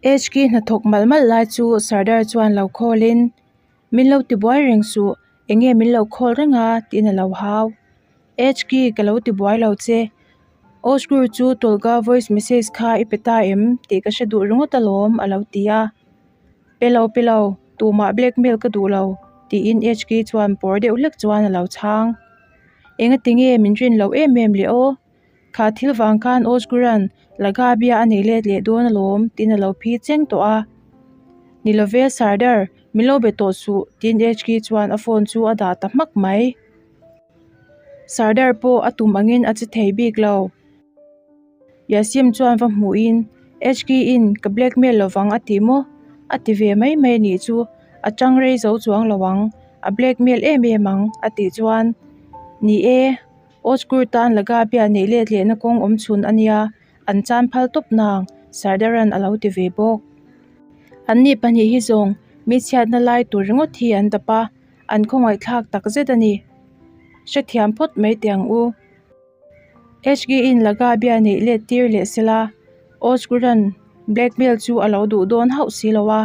HK hnathawk malh malh lai chu Sardar chuan lo call in, Min lo tibuai reng suh, enge min lo call reng a? tiin a lo hau. HK ka lo tibuai lo che, Osgur chu Tolga voice message kha i pe ta em tih ka hre duh ringawt alawm a lo ti a. Pe lo pe lo, tumah blackmail ka duh lo tiin HK chuan pawr deuh hlek chuan a lo chhang. Engatinge min rin loh em em le aw? Kha thil vang khan Osguran Lagabia a nei let leh dawn alawm tiin a lo phi cheng tawh a. Ni love Sardar, min lo be tawh suh tiin HK chuan a phone chu a dah ta hmak mai. Sardar pawh a tum angin a che thei bik lo. Yasim chuan va hmuhin HK in ka blackmail lovang a ti maw? A ti ve mai mai anih chu a tang rei zo chuang lo ang, a blackmail em em ang a tih chuan ni e. Osgur tan Lagabia neih let lehna kawng awm chhun a nia, an chan phal tawp nang, Sardaran a lo ti ve bawk. Anni pahnih hi zawng mi chhiatna lai tur ringawt hi an dap a, an khawngaihthlak tak zet a ni. Hrethiam phawt mai teh ang u. HG-in Lagabia neih let tir leh sela, Osguran blackmail chu a lo duh dawn hauh si lo a,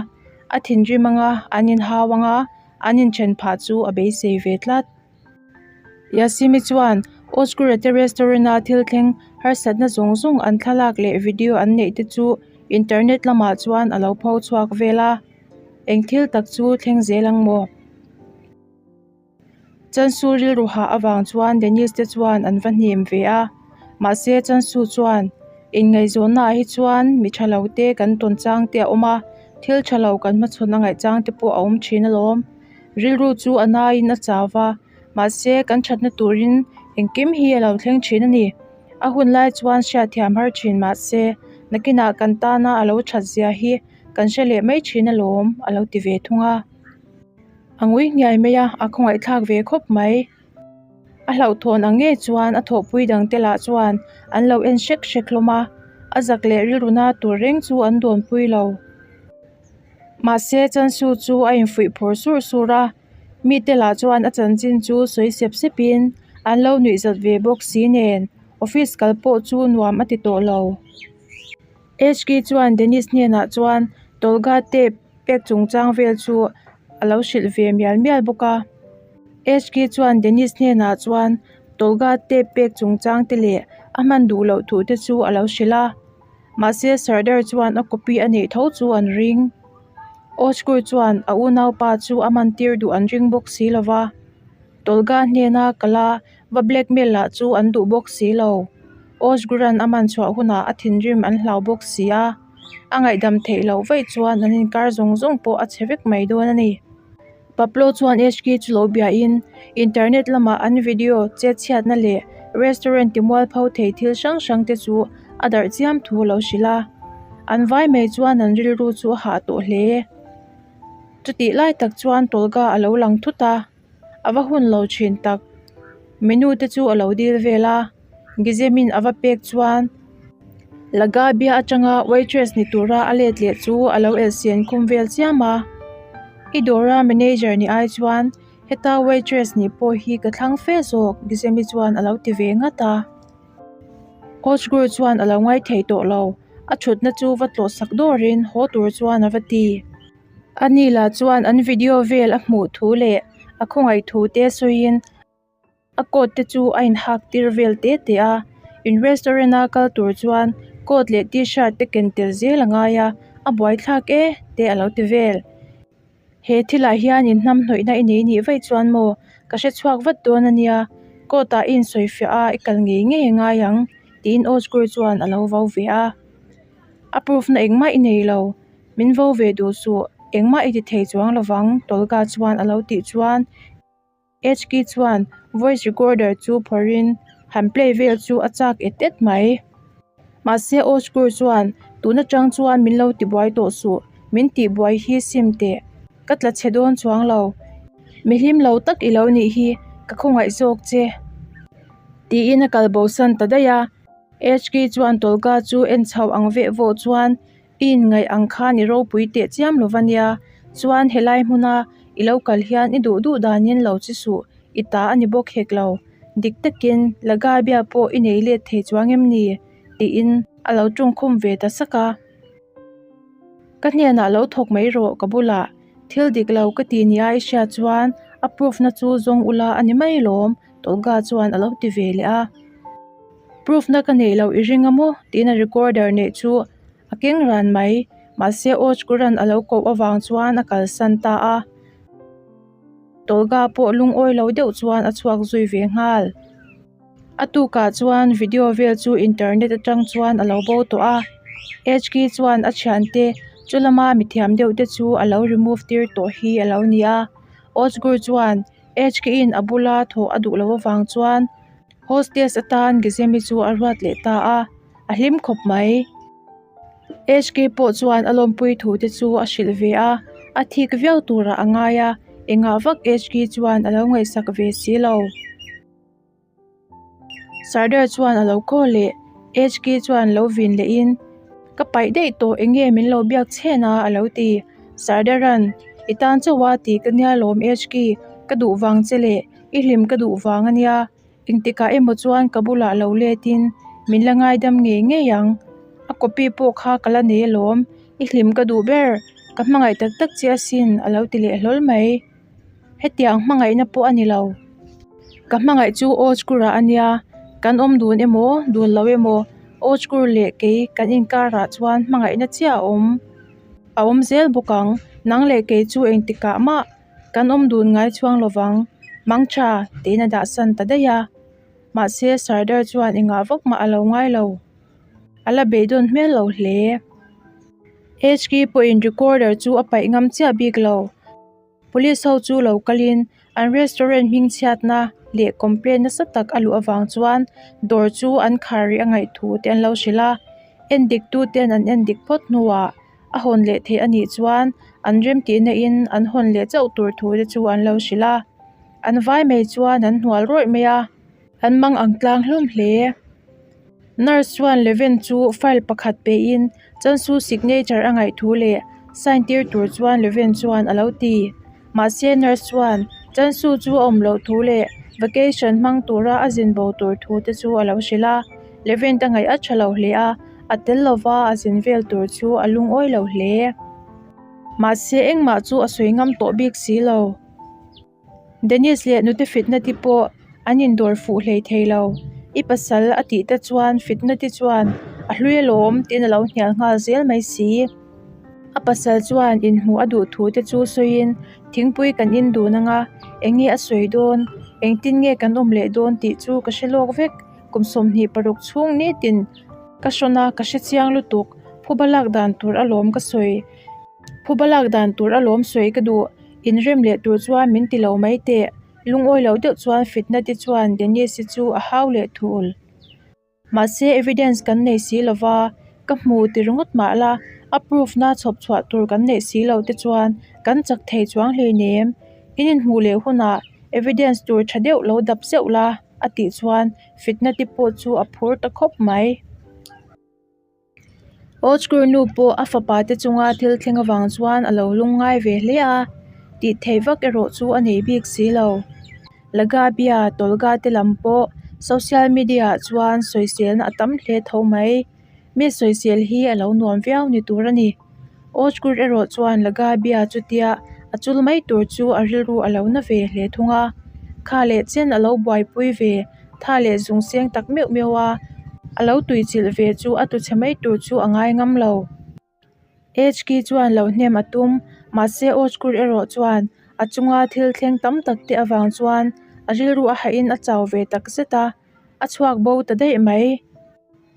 a thinrim anga an inhau anga an inthen phah chu a beisei ve tlat. Yasimi chuan Oscura te restaurant-a thil thleng harsatna zawng zawng an thlalak leh video an neih te chu internet lamah chuan a lo pho chhuak vel a, eng thil tak chu thleng zel ang maw? Chansu rilru hah avang chuan Dennis te chuan an va hnem ve a, mahse Chansu chuan inngaihzawnnaah hi chuan mi tha lo te kan tawn chang te a awm a, thil tha lo kan hmachhawn a ngaih chang te pawh a awm thin alawm. Rilru chu a naiin a chau va, mahse kan thatna turin engkim hi a lo thleng thin a ni. A hun lai chuan hriatthiam har thin mahse nakinah kan tana a lo that zia hi kan hre leh mai thin alawm a lo ti ve thung a. A ngui hniai mai a, a khawngaihthlak ve khawp mai. A hlauhthawn ang ngei chuan a thawhpui dangte lah chuan an lo en hrek hrek hlawm a, a zak leh rilru na tur reng chu an dawnpui lo. Mahse Chansu chu a infuih phur sur sur a, mite lah chuan a chanchin chu sawi sep sepin an lo nuih zat ve bawk si nen office kal pawh chu nuam a ti tawh lo. HK chuan Dennis hnenah chuan Tolga tape pek chungchang vel chu a lo hrilh ve mial mial bawk a. HK chuan Dennis hnenah chuan Tolga tape pek chungchang te leh a hman duh loh thu te chu a lo hrilh a. Mahse Sardar chuan a copy a neih tho chu an ring. Osgur chuan a unaupa chu a man tir duh an ring bawk si lo va, Tolga hnena kala va blackmail lah chu an duh bawk si lo. Osguran a man chhuah hunah a thinrim an hlau bawk si a, a ngaihdam theih loh vaih chuan an inkar zawng zawng pawh a chhe vek mai dawn a ni. Pablo chuan HK chu lo biahin internet lamah an video chet chhiatna leh restaurant timualpho thei thil hrang hrang te chu a darh chiam thu a lo hrilh a. An vai mai chuan an rilru chu a hah tawh hle. Chutih lai tak chuan Tolga a lo lang thut a, a va hun lo thin tak. Menu te chu a lo dil vel a, Gizemin a va pek chuan Lagabia atanga waitress ni tura a let leh chu a lo elsian khum vel chiam a. I dawra manager ni ai chuan heta waitress nih pawh hi ka thlang fe zawk Gizemi chuan a lo ti ve ngat a. Osgur chuan a lo ngai thei tawh lo, a thutna chu va tlawh sak dawrin haw tur chuan a va ti. Ani lah chuan an video vel a hmuh thu leh a khawngaih thu te sawiin A coat te chu a inhak tir vel te te a, in restaurant a kal tur chuan coat leh t-shirt te ken tel zel a ngai a, a buaithlak e te a lo ti vel. He thilah hian in hnamhnawihna i nei nih vaih chuan maw ka hre chhuak vat dawn a nia, coat ah i insawifiah a i kal ngei ngei a ngai ang tiin Osgur chuan a lo vo ve a. A proof na engmah i nei lo, min vo ve duh suh, engmah i ti thei chuang lovang Tolga chuan a lo tih chuan. HK chuan voice recorder chu phawrhin han play vel chu a chak et et mai. Mahse Osgur chuan tun atang chuan min lo tibuai tawh suh, min tihbuai hi sim teh, ka tla chhe dawn chuang lo. Mi hlim lo tak i lo nih hi ka khawngaih zawk che. Tiin a kal bosan ta daih a. HK chuan Tolga chu en chho ang veh vawh chuan I inngaih ang khan i ropui teh chiam lo va nia, chuan helai hmuna i lo kal hian i duh duh danin lo chi suh, i ta a ni bawk hek lo. Dik takin Lagabia pawh i nei let thei chuang em ni? tiin a lo tawngkhum ve ta sak a. Ka hnenah lo thawk mai rawh ka bulah thil dik lo ka ti nia i hriat chuan a proof na chu zawng ula a ni mai lawm Tolga chuan a lo ti ve leh a. Proof na ka neih loh i ring a maw? tiin a recorder neih chu a keng ran mai. Mahse Ojkuran a lo koh avang chuan a kalsan ta a. Tolga pawh lungawi lo deuh chuan a chhuak zui ve nghal. A tukah chuan video vel chu internet atang chuan a lo bo tawh a, HK chuan a thiante chu lama mithiam deuh te chu a lo remove tir tawh hi a lo ni a. Ozgur chuan HK in a bula thawh a duh loh avang chuan hostess atan Gizemi chu a ruat leh ta a, a hlim khawp mai. HK pawh chuan a lawmpui thu te chu a hrilh ve a, a thik viau turah a ngai a, engah vak HK chuan a lo ngaihsak ve si lo. Sardar chuan a lo call leh HK chuan lo vin leh in ka paih daih tawh eng nge min lo biak chhen a a lo ti. Sardar-a'n i tan chauh a tih ka nia lawm HK ka duh vang che leh i hlim ka duh vang a nia engtikah emaw chuan ka bulah lo let in min la ngaidam ngei ngei ang a copy pawh kha ka la nei alawm i hlim ka duh ber ka hmangaih tak tak che asin a lo ti leh hlawl mai. Hetiang hmangaihna pawh a ni lo. Ka hmangaih chu Ojkur-ah a nia, kan awm dun emaw, dun lo emaw, Ojkur leh kei kan inkarah chuan hmangaihna chiah a awm. A awm zel bawk ang, nang leh kei chu engtikah mah kan awm dun ngai chhuang lo vang, Mangtha tiin a dahsan ta daih a. Mahse Sardar chuan engah vak mah a lo ngai lo. A la beidawn hmel lo hle. HK pawhin recorder chu a paih ngam chiah bik lo. Police ho chu lo kalin an restaurant hming chhiatna leh complaint nasa tak a luh avang chuan dawr chu an khar rih a ngaih thu te an lo hrilh a. Endik tu ten an endik phawt hnuah a hawn leh theih a nih chuan an remtihna in an hawn leh chauh tur thu te chu an lo hrilh a. An vai mai chuan an hnual rawih mai a. An mang ang tlang hlawm hle. Nurse chuan Leven chu file pakhat peiin Chansu signature a ngaih thu leh sign tir tur chuan Leven chuan a lo ti. Mahse nurse chuan Chansu chu a awm loh thu leh vacation hmang tura a zin bo tur thu te chu a lo hrilh a. Leven ta ngaih a tha lo hle a, a tel lova a zin vel tur chu a lungawi lo hle. Mahse engmah chu a sawi ngam tawh bik si lo. Dennis leh nute fitna-te pawh an indawr fuh hlei thei lo. I pasal a tih te chuan fitna-te chuan a hlui alawm tiin a lo hnial nghal zel mai si. A pasal chuan inhmuh a duh thu te chu sawiin thingpui kan in dun anga eng nge a sawi dawn, engtin nge kan awm leh dawn tih chu ka hre lawk vek. Kum 26 chhung nitin ka hrawn a, ka hre chiang lutuk. Phuba lak dan tur alawm ka sawi. Phuba lak dan tur alawm sawi ka duh. Inrem leh tur chuan min ti lo mai teh. Lungawi lo deuh chuan fitna te chuan Denise-i chu a hau leh thul. Mahse evidence kan nei si lo va, ka hmu ti ringawt mah la, a proof na chhawp chhuah tur kan neih si lo te chuan kan chak thei chuang hleinem. In inhmuh leh hunah evidence tur tha deuh lo dap zeuh la, a tih chuan fitna te pawh chu a phur ta khawp mai. Ojkur nu pawh a fapa te chunga thil thleng avang chuan a lo lungngai ve hle a, tih theih vak erawh chu a nei bik si lo. Lagabia Tolga te lam pawh social media ah chuan sawiselna a tam hle tho mai. Mi sawisel hi a lo nuam viau ni tur a ni. Ojkur erawh chuan Lagabia chutia a chul mai tur chu a rilru a lo na ve hle thung a, kha leh chen a lo buaipui ve. Tha leh zung seng tak meuh meuh a, a lo tui chilh ve chu a tuchhe mai tur chu a ngai ngam lo. HK chuan lo hnem a tum, mahse Ojkur erawh chuan a chunga thil thleng tam tak te avang chuan a rilru a hahin a chau ve tak zet a, a chhuak bo ta daih mai.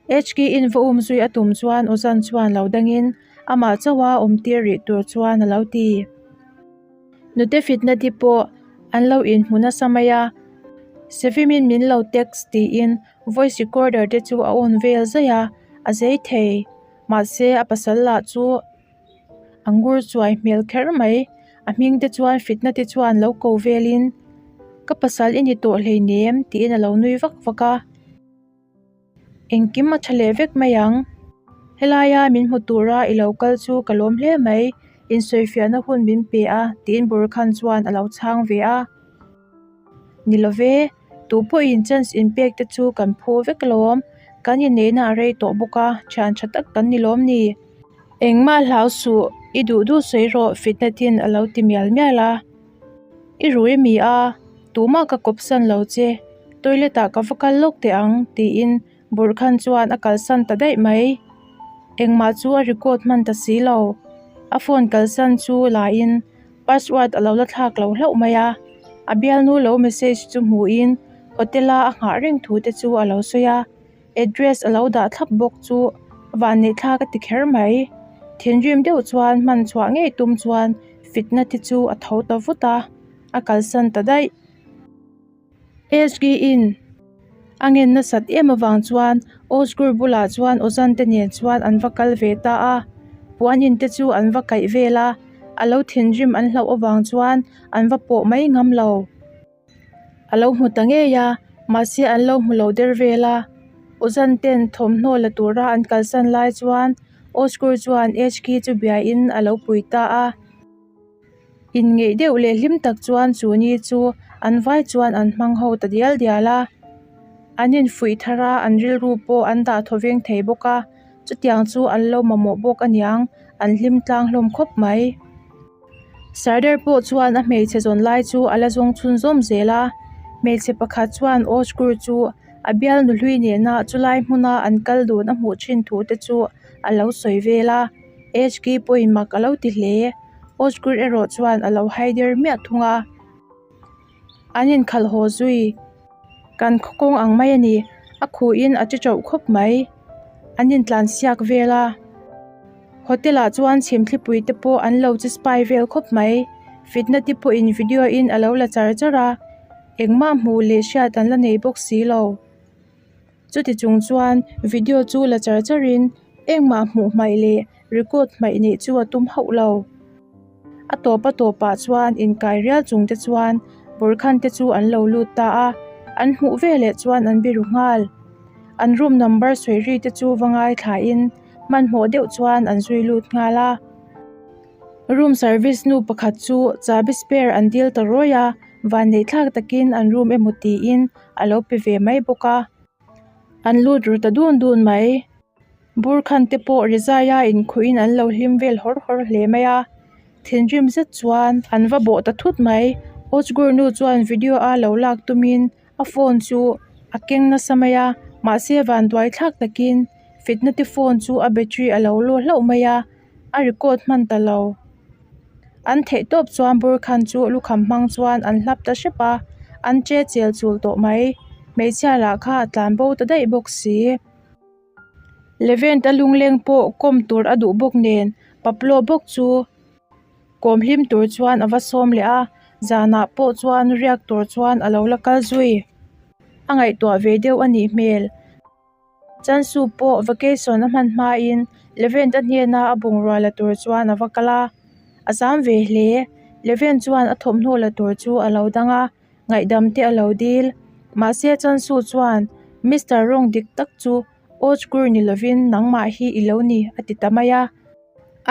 HK in va um zui a tum chuan Ozan chuan lo dangin amah chauha awm tir rih tur chuan a lo ti. Nute fitna te pawh an lo inhmu nasa mai a, Sevimin min lo text tiin voice recorder te chu a on vel zaih a, a zei thei. Mahse a pasal lah chu a ngur chuai hmel kher mai, a hming te chuan fitna te chuan lo ko velin ka pasal i ni tawh hleinem tiin a lo nui vak vak a. Engkim a tha leh vek mai ang. Helaia min hmu tura i lo kal chu ka lawm hle mai, insawifiahna hun min pe a tiin Burkhan chuan a lo chhang ve a. Ni love, tu pawhin chance inpek te chu kan phu vek alawm, kan inneihna a rei tawh bawk a, thian tha tak kan ni lawm ni. Engmah hlau suh, i duh duh sawi rawh Fitnatin a lo ti mial mial a. I rui a mi a, tumah ka kawpsan lo che, toilet ah ka va kal lawk teh ang tiin Burkhan chuan a kalsan ta daih mai. Engmah chu a record hman ta si lo. A phone kalsan chu laiin password a lo la thlak lo hlauh mai a. A bialnu lo message chu hmuhin hotel a a nghah reng thu te chu a lo sawi a. Address a lo dah thlap bawk chu vanneih thlak a ti kher mai. Thinrim deuh chuan hman chhuah ngei tum chuan fitna te chu a tho ta vut a, a kalsan ta daih. SG in a ngen nasat em avang chuan Osgur bulah chuan Ozan te nen chuan an va kal ve ta a, puan in te chu an va kaih vel a, a lo thinrim an hlauh avang chuan an va pawh mai ngam lo. A lo hmu ta ngei a, mahse an lo hmu lo der vel a, Ozan ten thawmhnaw la tura an kalsan lai chuan Osgur chuan HK chu biain a lo pui ta a. Inngeih deuh leh hlim tak chuan chu ni chu an vai chuan an hmang ho ta dial dial a. An infuih thar a, an rilru pawh an dah thaw veng thei bawk a, chutiang chu an lo mamawh bawk aniang, an hlim tlang hlawm khawp mai. Sardar pawh chuan a hmeichhe zawn lai chu a la zawng chhunzawm zel a, hmeichhe pakhat chuan Osgur chu a bial nuhlui nena chulai hmuna an kal dun a hmuh thin thu te chu a lo sawi vel a. HK pawhin mak a lo ti hle. Osgur erawh chuan a lo hai der miah thung a. An inkhalh haw zui. Kan khaw kawng ang mai a ni. A khuhin a che teuh khawp mai. An intlan siak vel a. Hotel ah chuan chhimthlipui te pawh an lo che spy vel khawp mai. Fitna te pawhin video in a lo la char char a. Engmah hmuh leh hriat an la nei bawk si lo. Chuti chung chuan video chu la char charin engmah hmuh hmaih leh record hmaih neih chu a tum hauh lo. A tawp a tawpah chuan inkai rial chung te chuan Burkhan te chu an lo lut ta a, an hmuh veleh chuan an biru nghal. An room number sawi ri te chu va ngaithlain hmanhmawh deuh chuan an zui lut nghal a. Room service nu pakhat chu chabi spare an dil ta rawih a, vanneih thlak takin an room emaw tiin a lo pe ve mai bawk a, an lut ru ta dun dun mai. Burkhan te pawh rizai a inkhuhin an lo hlim vel hawr hawr hle mai a, thinrim zet chuan an va bawh ta thut mai. Ozgur nu chuan video a lo lak tumin a phone chu a keng nasa mai a, mahse vanduai thlak takin fitna te phone chu a battery a lo law hlauh mai a. a record hman ta lo. An theih tawp chuan Burkhan chu lukham hmang chuan an hlap ta hrep a, an che chel chul tawh mai. Hmeichhia lah kha a tlan bo ta daih bawk si. Levent a lungleng pawh kawm tur a duh bawk nen Pablo bawk chu kawm hlim tur chuan a va sawm leh a, zanah pawh chuan riak tur chuan a lo la kal zui. A ngaihtuah ve deuh a nih hmel. Chansu pawh vacation a hman hmain Levent a hnena a bungrua la tur chuan a va kal a, a zam ve hle. Levent chuan a thawmhnaw la tur chu a lo dang a, ngaihdam te a lo dil. Mahse Chansu chuan Mister Rawng dik tak chu Ozgur ni lovin nangmah hi i lo ni a ti ta mai a.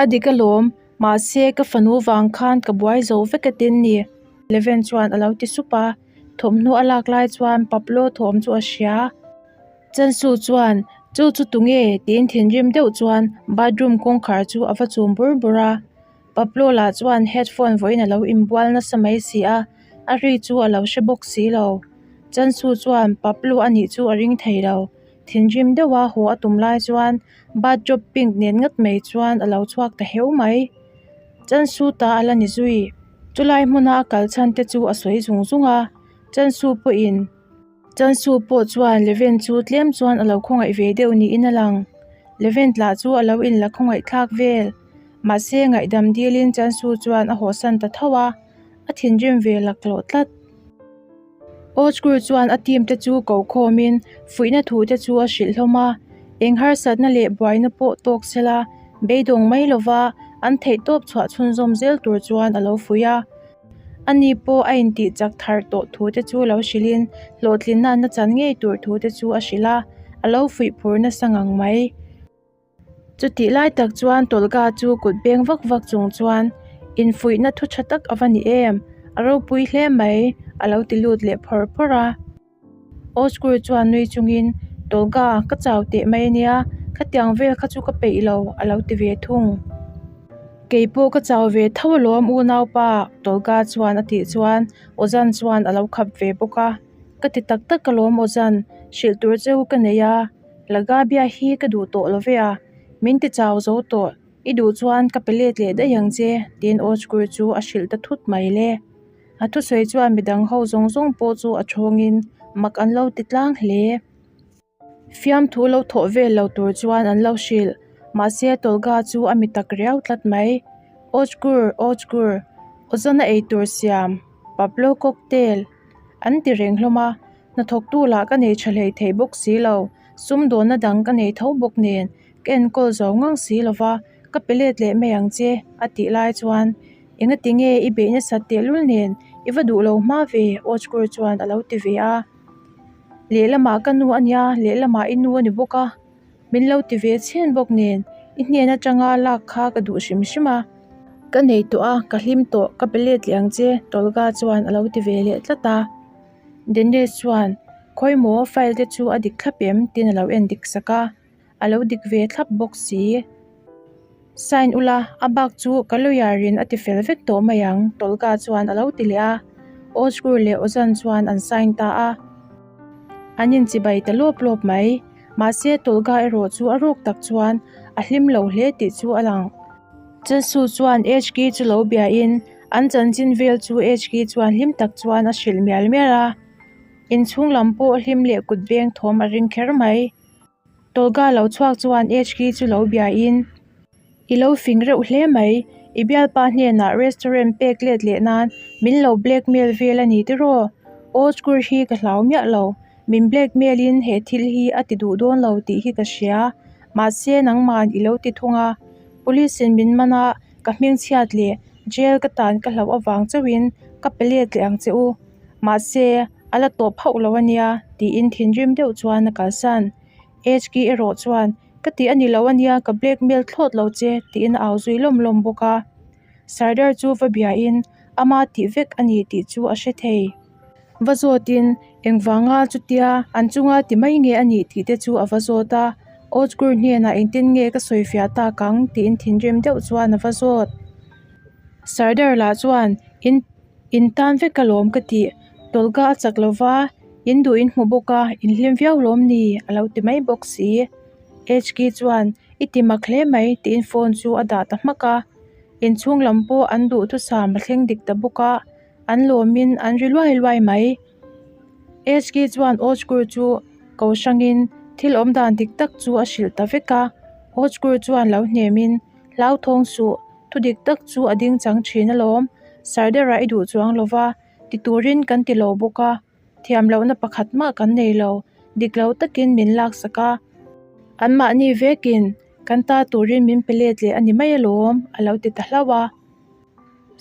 A dik alawm, mahse ka fanu vang khan ka buai zo vek a tin ni Levent chuan a lo ti sup a. Thawmhnaw a lak lai chuan Pablo thawm chu a hria. Chansu chuan, Chu chu tunge? tiin thinrim deuh chuan bathroom kawngkhar chu a va chum bur bur a. Pablo lah chuan headphone vawiin a lo inbual nasa mai si a, a ri chu a lo hre bawk si lo. Chansu chuan Pablo a nih chu a ring thei lo. Thinrim deuha haw a tum lai chuan bathrobe pink nen ngat mai chuan a lo chhuak ta heu mai. Chansu ta a la ni zui. Chulai hmuna a kal chhan te chu a sawi zung zung a, Chansu pawhin. Chansu pawh chuan Levent chu tlem chuan a lo khawngaih ve deuh niin a lang. Levent lah chu a lo inla khawngaih thlak vel. Mahse ngaihdam dilin Chansu chuan a hawhsan ta tho a, a thinrim ve laklawh tlat. Ozgur chuan a team te chu ko khawmin fuihna thu te chu a hrilh hlawm a, eng harsatna leh buaina pawh tawk sela beidawng mai lova an theihtawp chhuah chhunzawm zel tur chuan a lo fuih a. Ani pawh a intih chak thar tawh thu te chu lo hrilhin hlawhtlinna na chan ngei tur thu te chu a hrilh a, a lo fuih phur nasa ngang mai. Chutih lai tak chuan Tolga chu kut beng vak vak chung chuan infuihna thu tha tak a va ni em, a ropui hle mai a lo ti lut leh phawr phawr a. Osgur chuan nui chungin, Tolga, ka chau teh mai ania, Khatiang vel kha chu ka peih lo, a lo ti ve thung. Kei pawh ka chau ve tho alawm unaupa, Tolga chuan a tih chuan Ozan chuan a lo khap ve bawk a. Ka ti tak tak alawm Ozan, hrilh tur cheu ka nei a, Lagabia hi ka duh tawh lo ve a, min ti chau zo tawh, i duh chuan ka pe let leh daih ang che, tiin Ozgur chu a hrilh ta thut mai le. A thusawi chuan midang ho zawng zawng pawh chu a thawngin mak an lo ti tlang hle. Fiamthu lo thawh vel lo tur chuan an lo hrilh, mahse Tolga chu a mi tak riau tlat mai. Ozgur, Ozgur, Ozana eitur siam, Pablo cocktail an ti reng hlawm a, hnathawktu lah ka nei tha hlei thei bawk si lo, sumdawnna dang ka nei tho bawk nen ka enkawl zo ngang si lo va, ka pe let leh mai ang che a tih lai chuan engati nge i beih nasat tehlul nen i va duh lo hma ve Ozgur chuan a lo ti ve a. Lehlamah ka nu a nia, lehlamah i nu a ni bawk a, min lo ti ve chhen bawk nen i hnen atanga lak kha ka duh hrim hrim a. Ka nei tawh a, ka hlim tawh, ka pe let leh ang che, Tolga chuan a lo ti ve leh tlat a. Dennis chuan, Khawimaw file te chu a dik thlap em? tiin a lo en dik sak a. a lo dik ve thlap bawk si. Sign ula, a bak chu ka lawyer in a ti fel vek tawh mai ang, Tolga chuan a lo ti leh a. Ozgur leh Ozan chuan an sign ta a. An inchibai ta lawp lawp mai. Mahse Tolga erawh chu a ruk tak chuan a hlim lo hle tih chu a lang. Chansu chuan HK chu lo biain an chanchin vel chu HK chuan hlim tak chuan a hrilh mial mial a. Inchhung lam pawh hlim leh kut beng thawm a ring kher mai. Tolga lo chhuak chuan HK chu lo biain, I lo fing reuh hle mai, i bialpa hnenah restaurant pek let leh nan min lo blackmail vel a ni tiraw? Ozgur hi ka hlau miah lo, min blackmail in he thil hi a ti duh dawn lo tih hi ka hria, mahse nangman i lo ti thung a, police in min man a, ka hmingchhiat leh jail ka tan ka hlauh avang chauhin ka pe let leh ang che u, mahse a la tawp hauh lo a nia tiin thinrim deuh chuan a kalsan. HK erawh chuan ka tih a ni lo a nia ka blackmail thlawt lo che tiin a au zui lawm lawm bawk a. Sardar chu va biain ama tih vek a ni tih chu a hre thei. Va zawtin engvanga chutia an chunga ti mai nge a nih tih te chu a va zawt a. Ozgur hnenah engtin nge ka sawifiah tak ang tiin thinrim deuh chuan a va zawt. Sardar lah chuan in. In tan vek alawm ka tih, Tolga a chak lova, in duh in hmu bawk a, in hlim viau lawm ni a lo ti mai bawk si. HK chuan i ti mak hle mai tiin phone chu a dah ta hmak a, inchhung lam pawh an duhthusam a thleng dik ta bawk a, an lawmin an ri luai luai mai. HK chuan Ozgur chu ko hrangin thil awm dan dik tak chu a hrilh ta vek a, Ozgur chuan lo hnemin hlauthawng suh. Thu dik tak chu a ding chang thin alawm, Sardara i duh chuang lo va, ti turin kan ti lo bawk a, thiam lohna pakhat mah kan nei lo, dik lo takin min laksak a, anmahni vekin kan ta turin min pe let leh a ni mai alawm, a lo ti ta hlauh a.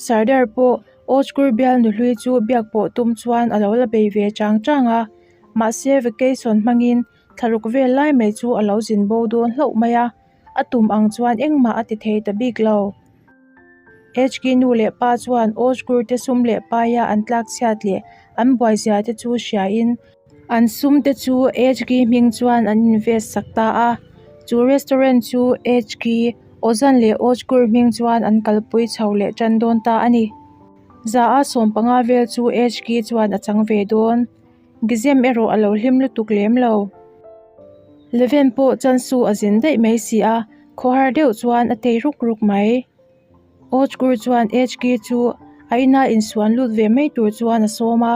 Sardar pawh Ozgur bial nuhlui chu biak pawh tum chuan a lo la bei ve chang chang a, mahse vacation hmangin thlaruk vel lai mai chu a lo zin bo dawn hlauh mai a. A tum ang chuan engmah a ti thei ta bik lo. HK nu leh pa chuan Ozgur te sum leh paia an tlak chhiat leh an buaizia te chu hriain an sum te chu HK hming chuan an invest sak ta a. Chu restaurant chu HK, Ozan leh Ozgur hming chuan an kalpui chho leh tan dawn ta a ni. Za a 15 vel chu HK chuan a chang ve dawn. Gizem erawh a lo hlim lutuk lem lo. Leven pawh Chansu a zin daih mai si a, khawhar deuh chuan a tei ruk ruk mai. Ozgur chuan HK chu a ina insuan lut ve mai tur chuan a sawm a,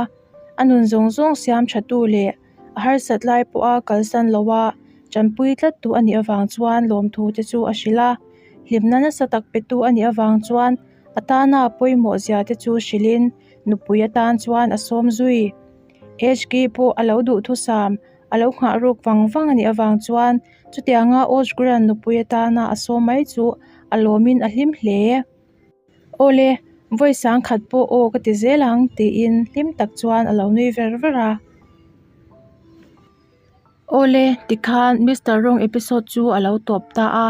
a nun zawng zawng siam tha tu leh a harsat lai pawha kalsan loha tanpui tlat tu a nih avang chuan lawmthu te chu a hrilh a. Hlimna nasa tak petu a nih avang chuan a tana pawimawh zia te chu hrilhin nupui atan chuan a sawm zui. HK pawh a lo duhthusam, a lo nghah ruk vang vang a nih avang chuan chutianga Ozgur-a'n nupui atana a sawm mai chu a lawmin a hlim hle. Awle, vawi sangkhat pawh aw ka ti zel ang tiin hlim tak chuan a lo nui ver ver a. Awle, tikhan Mister Rawng episode chu a lo tawp ta a.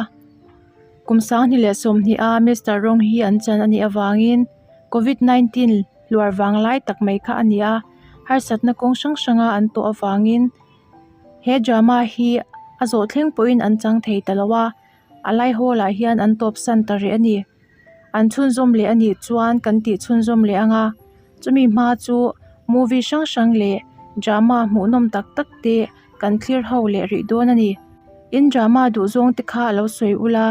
Kum 2020 a Mister Rawng hi an chan a nih avangin Covid 19 hluar vang lai tak mai kha a ni a, harsatna kawng hrang hranga an tawh avangin he drama hi A zawh thleng pawhin an chang thei ta lo a, a laihawl ah hian an tawp san ta rih a ni. An chhunzawm leh a nih chuan kan tih chhunzawm leh ang a, chumi hma chu movie hrang hrang leh drama hmuhnawm tak tak te kan thlir ho leh rih dawn a ni. In drama duh zawng te kha lo sawi ula.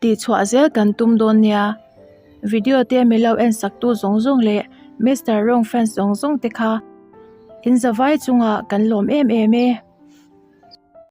Tihchhuah zel kan tum dawn nia. Video te mi lo en sak tu zawng zawng leh Mister Rong fans zawng zawng te kha in zavai chungah kan lawm em em e.